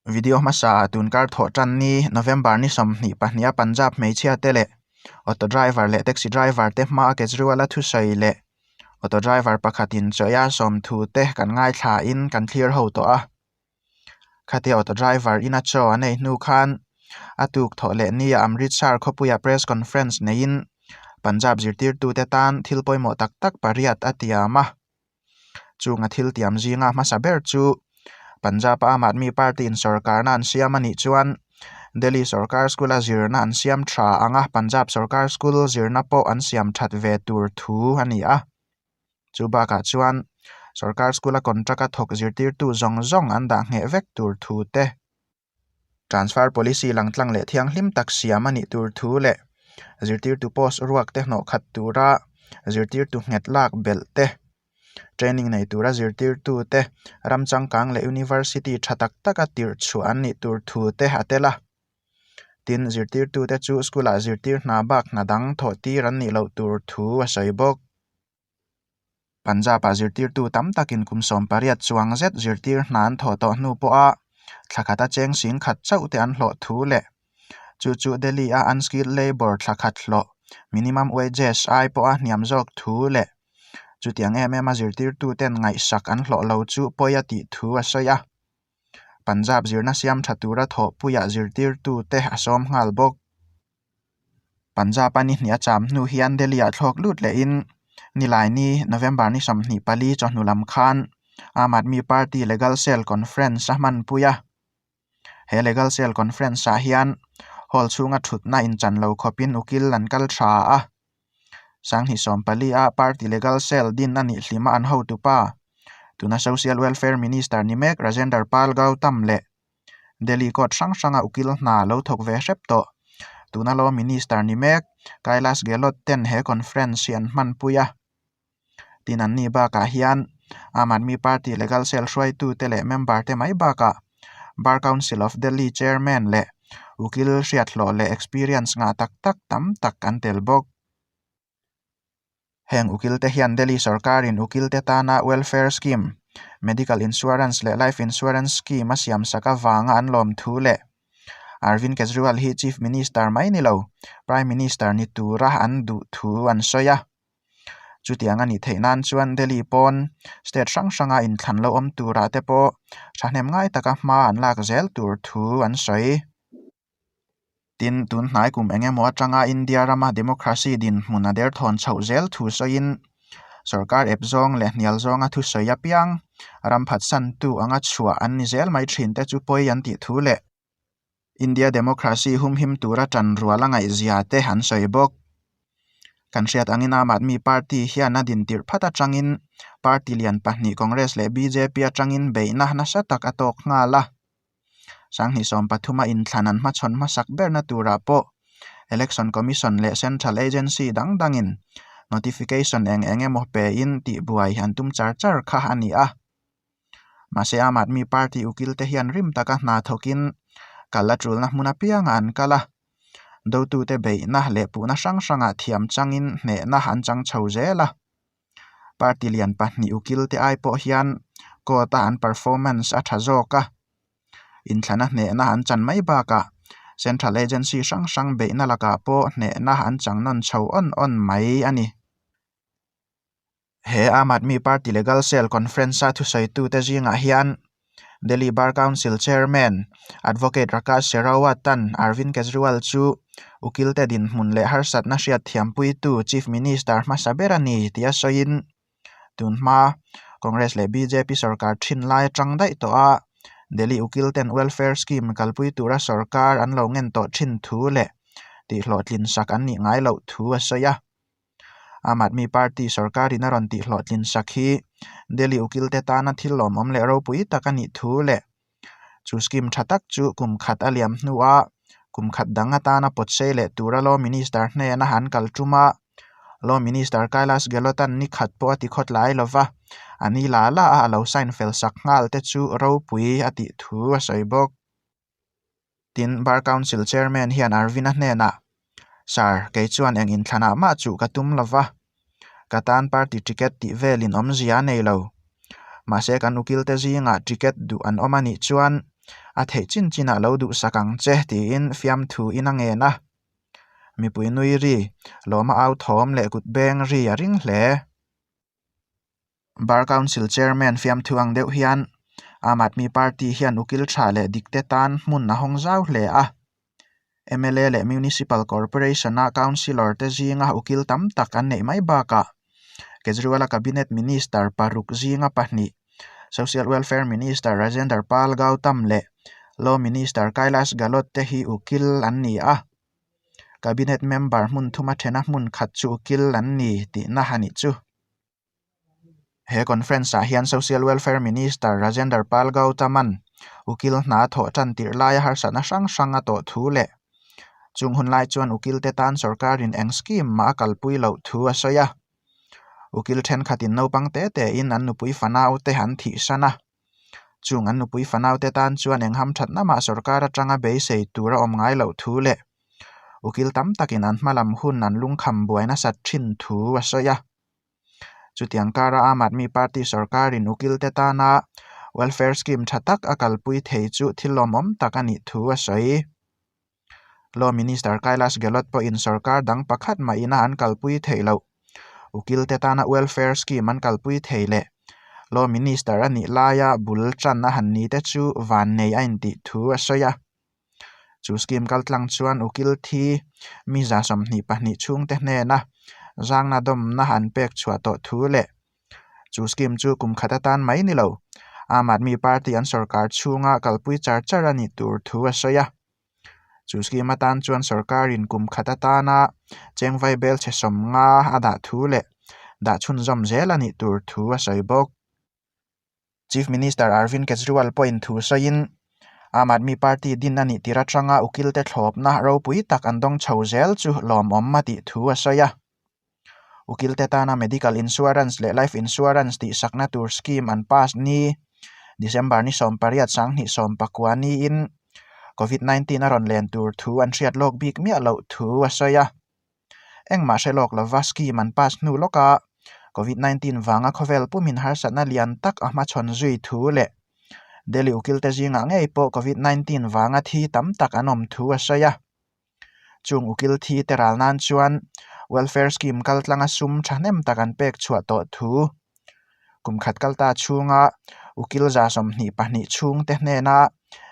Video hmasa ah tunkar thawh tan ni November ni 22 a Punjab hmeichhia te leh auto driver leh taxi driver te hma a Kejriwal a thusawi leh auto driver pakhatin chawia sawmthu te kan ngaithla in kan thlir ho tawh a. Khatia auto driver ina chaw an ei hnu khan a tuk thawh leh ni a Amritsar khawpuia press conference neiin Punjab zirtirtute tan thil pawimawh tak tak pariat a tiam a. Chunga thil tiam zinga hmasa ber chu Punjab a Aam Aadmi Party in sorkarna an siam a nih chuan Delhi sorkar school a zirna an siam tha ang a, Punjab sorkar school zirna pawh an siam that ve tur thu a ni a. Chu bakah chuan sorkar school a contract a thawk zirtirtu zawng zawng an dah ngheh vek tur thu te. Transfer policy langtlang leh thianghlim tak siam a nih tur thu leh zirtirtu post ruak te hnawh khat tura zirtirtu nghet lak belh te, training nei tura zirtirtu te ram changkang leh university tha tak taka tirh chhuah an nih tur thu te a tel a. Tin, zirtirtu te chu school ah zirtir hna bak hna dang thawh tir an nih loh tur thu a sawi bawk. Punjab-ah zirtirtu tam takin kum 18 chuang zet zirtir hna an thawh tawh hnu pawha thla khata cheng sing khat chauh te an hlawh thu leh chu chu Delhi-a unskilled labour thla khat hlawh minimum wages ai pawha hniam zawk thu leh chutiang em em a zirtirtuten ngaihsak an hlawh lo chu pawi a tih thu a sawi a. Punjab zirna siam tha tura thawhpuiah zirtirtute a sawm nghal bawk. Punjab a ni hnih a cham hnu hian Delhi ah thlawk lut lehin Nilaini November ni 24 chawhnu lam khan Aam Aadmi Party Legal Cell Conference a hmanpui a. He Legal Cell Conference ah hian hall chhunga thutna inchan lo khawpin ukil an kal tha a. 2014 a Party Legal Cell din a nih hlima an hotupa tuna Social Welfare Minister ni mek Rajender Pal Gautam leh Delhi court hrang hranga ukil hna lo thawk ve hrep tawh. Tuna Law Minister ni mek Kailash Gehlot ten he conference hi an hmanpui a. Tin an ni bakah hian Aam Aadmi Party Legal Cell hruaitute leh member te mai bakah Bar Council of Delhi Chairman leh ukil hriathlawh leh experience ngah tak tak tam tak an tel bawk. Heng ukil te hian Delhi sorkarin ukil te tana welfare scheme, medical insurance leh life insurance scheme a siam sak avanga an lawm thu leh Arvind Kejriwal hi Chief Minister mai ni lo, Prime Minister ni tura an duh thu an sawi a. Chutiang a nih theih nan chuan Delhi pawn state hrang hranga inthlan lo awm turah te pawh thahnem ngai taka hma an lak zel tur thu an sawi. Tin, tun hnai kum eng emaw atanga India rama democracy dinhmun a derthawn chhoh zel thu sawiin sorkar ep zawng leh hnial zawnga thusawi apiang ram phatsantu anga chhuah an ni zel mai thin te chu pawi an tih thu leh India democracy humhim tura tan rual a ngaihzia te an sawi bawk. Kan hriat angin Aam Aadmi Party hian a dintirh phat atangin party lian pahnih Congress leh bjp atangin beihna nasa tak a tawk nghal a. 2013 a inthlan an hmachhawn hmasak berna turah pawh Election Commission leh Central Agency dang dangin notification eng eng emaw pein tihbuai an tum char char kha a ni a. Mahse Aam Aadmi Party ukil te hian rim taka hna thawkin kal a tulna hmun apiangah an kal a, dotute beihna leh puhna hrang hrangah thiam changin hnehna an chang chho zel a. Party lian pahnih ukil te ai pawh hian court a an performance a tha zawk a, inthlana hnehna an chan mai bakah central agency hrang hrang beihna lakah pawh hnehna an chang nawn chho awn awn mai a ni. He Aam Aadmi Party Legal Cell Conference a thusawitute zingah hian Delhi Bar Council Chairman Advocate Rakesh Sherawat-a'n Arvind Kejriwal chu ukilte dinhmun leh harsatna hriatthiampuitu Chief Minister hmasa ber a ni tih a sawiin, tun hma Congress leh bjp sorkar thin lai atang daih tawh a Delhi ukilten welfare scheme kalpui tura sorkar an lo ngen tawh thin thu leh tihhlawhtlin sak an nih ngai loh thu a sawi a. Aam Aadmi Party sorkarin a rawn tihhlawhtlin sak hi Delhi ukilte tana thil lawmawm leh ropui tak a nih thu leh chu scheme tha tak chu kum khat a liam hnuah kum khat dang atana pawt sei leh tura Law Minister hnena an kal tum a, Law Minister Kailash Gehlot-a'n ni khat pawh a ti khawt lai lova, a ni la la a a lo sign fel sak nghal te chu ropui a tih thu a sawi bawk. Tin, Bar Council Chairman hian Arvin-a hnenah, Sir, kei chuan eng inthlanah mah chuh ka tum lova, ka tan party ticket tih velin awmzia a nei lo. Mahse kan ukilte zingah ticket duh an awm a nih chuan A theih chin chinah lo duhsak ang che tiin fiamthu in a ngen a. Mipui nui ri, lawma au thawm leh kut beng ri a ring hle. Bar Council Chairman fiamthu ang deuh hian Aam Aadmi Party hian ukil tha leh dikte tan hmun a hawng zau hle a. Mla leh Municipal Corporation-a Councillor te zinga ukil tam tak an neih mai bakah Kejriwal-a Cabinet Minister paruk zinga pahnih, Social Welfare Minister Rajendra Pal Gautam leh Law Minister Kailash Gahlot te hi ukil an ni a. Cabinet member hmun thuma thena hmun khat chu ukil an ni tihna a nih chu. He conference ah hian Social Welfare Minister Rajendra Pal Gautam-a'n ukil hna thawh tan tirh laia harsatna hrang hrang a tawh thu leh chung hun lai chuan ukil te tan sorkarin eng scheme mah a kalpui loh thu a sawi a. Ukil thenkhatin naupang te tein an nupui fanau te an thihsan a. Chung an nupui fanau te tan chuan eng hamthatna mah sorkar atanga beisei tur a awm ngai loh thu leh ukil tam takin an hmalam hun an lungkham buai nasat thin thu a sawi a. Chutiang kara Aam Aadmi Party sorkarin ukil te tana welfare scheme tha tak a kalpui thei chu thil lawmawm tak a nih thu a sawi. Law Minister Kailash Gehlot pawhin sorkar dang pakhat mah ina an kalpui theih loh. Ukil te tana welfare scheme an kalpui thei leh Law Minister a nih laia bul tan a han ni te chu vannei a intih thu a sawi a. Chu scheme kaltlang chuan ukil thi mi 22 chhungte hnena zangna dawmna an pek chhuah tawh thu leh chu scheme chu kum khat atan mai ni lo, Aam Aadmi Party an sorkar chhunga kalpui char char a nih tur thu a sawi a. Chu scheme atan chuan sorkarin kum khat atana cheng vaibel chhe 50 a dah thu leh dah chhunzawm zel a nih tur thu a sawi bawk. Chief Minister Arvind Kejriwal pawhin thu sawiin, Aam Aadmi Party din a nih tir atanga ukilte thlawpna ropui tak an dawng chho zel chu lawmawm a tih thu a sawi a. Ukilte tana medical insurance leh life insurance tihsakna tur scheme an pass ni December ni 18 2019 niin Covid 19 a rawn len tur thu an hriat lawk bik miah loh thu a sawi a. Engmah hre lawk lova scheme an pass hnu lawka Covid 19 vanga khawvel pumin harsatna lian tak a hmachhawn zui thu leh Delhi ukilte zingah ngei pawh Covid 19 vanga thi tam tak an awm thu a sawi a. Chung ukil thi te ral nan chuan welfare scheme kaltlanga sum thahnem tak an pek chhuah tawh thu kum khat kalta chhunga ukil 22 chhungte hnena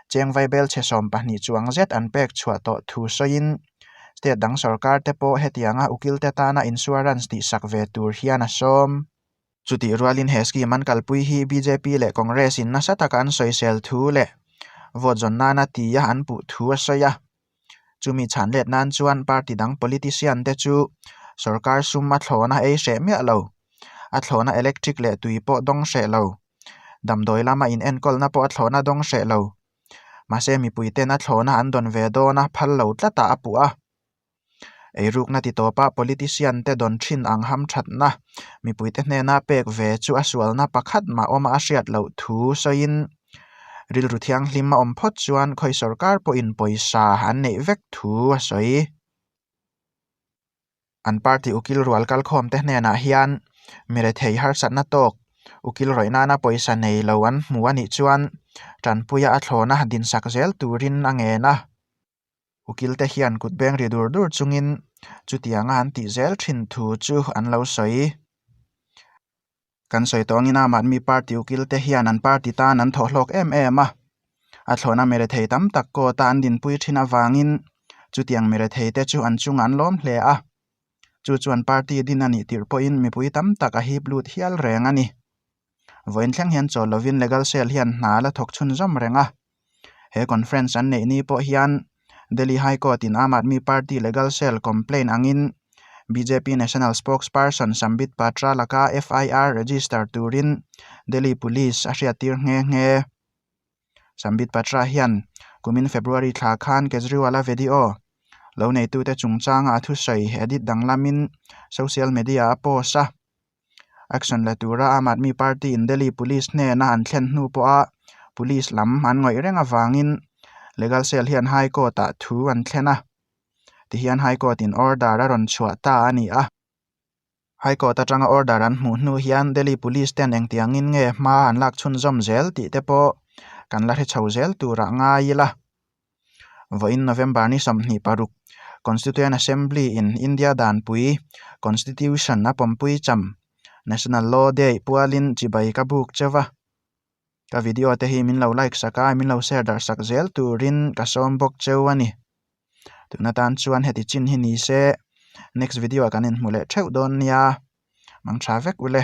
cheng vaibel chhe 12 chuang zet an pek chhuah tawh thu sawiin state dang sorkar te pawh hetianga ukil te tana insurance tihsak ve tur hian a sawm. Chutih rualin he scheme an kalpui hi bjp leh Congress in nasa taka an sawisel thu leh vote zawn nana tia an puh thu a sawi a. Chumi chhan let nan chuan party dang politician te chu sorkar sum a thlawna ei hreh miah lo, a thlawna electric leh tui pawh dawng hreh lo, damdawi lama inenkawlna pawh a thlawna dawng hreh lo. Mahse mipui ten a thlawna an dawn ve dawn a phal lo tlatah a puh a. Eirukna ti tawpa politician te dawn thin ang hamthatna mipuite hnena pek ve chu a sualna pakhat mah awma a hriat loh thu sawiin rilru thianghlim a awm phawt chuan khawi sorkar pawhin pawisa an neih vek thu a sawi. An party ukil rual kalkhawm te hnenah hian mirethei harsatna tawk ukil rawih nana pawisa nei lo an hmu a nih chuan tanpuia a thlawna dinsak zel turin a ngen a. Ukil te hian kut beng ri dur dur chungin chutianga an tih zel thin thu chu an lo sawi. Kan sawi tawh angin Aam Aadmi Party ukil te hian an party tan an thawh hlawk em em a. A thlawhna mirethei tam tak court a an dinpui thin avangin chutiang mirethei te chu an chungah an lawm hle a. Chu chuan party din a nih tirh pawhin mipui tam tak a hip lut hial reng a ni. Vawiin thleng hian chawl lovin Legal Cell hian hna a la thawk chhunzawm reng a. He conference an neih ni pawh hian Delhi High Court in Aam Aadmi Party Legal Cell complaint angin bjp National Spokesperson Sambit Patra laka FIR register turin Delhi Police a hriattir nghe nghe. Sambit Patra hian kumin February thla khan Kejriwal-a video lo neitute chungchanga a thusawi edit danglamin social media a post a. Action la tura Aam Aadmi Party in Delhi Police hnena an thlen hnu pawha Police lam an ngawih reng avangin Legal Cell hian High Court ah thu an thlen a, tihian High Court in order a rawn chhuah ta a ni a. High Court atanga order an hmuh hnu hian Delhi Police ten engtiangin nge hma an lak chhunzawm zel tih te pawh kan la hre chho zel turah ngai ila. Vawiin November ni 26, Constituent Assembly in India danpui, Constitution, a pawmpui cham, National Law Day pualin chibai ka buk cheu a. Ka video te hi min lo like sak a, min lo share darh sak zel turin ka sawm bawk cheu a ni. Tuna tan chuan heti chin hi ni se, next video ah kan inhmu leh theuh dawn nia. Mang tha vek ule.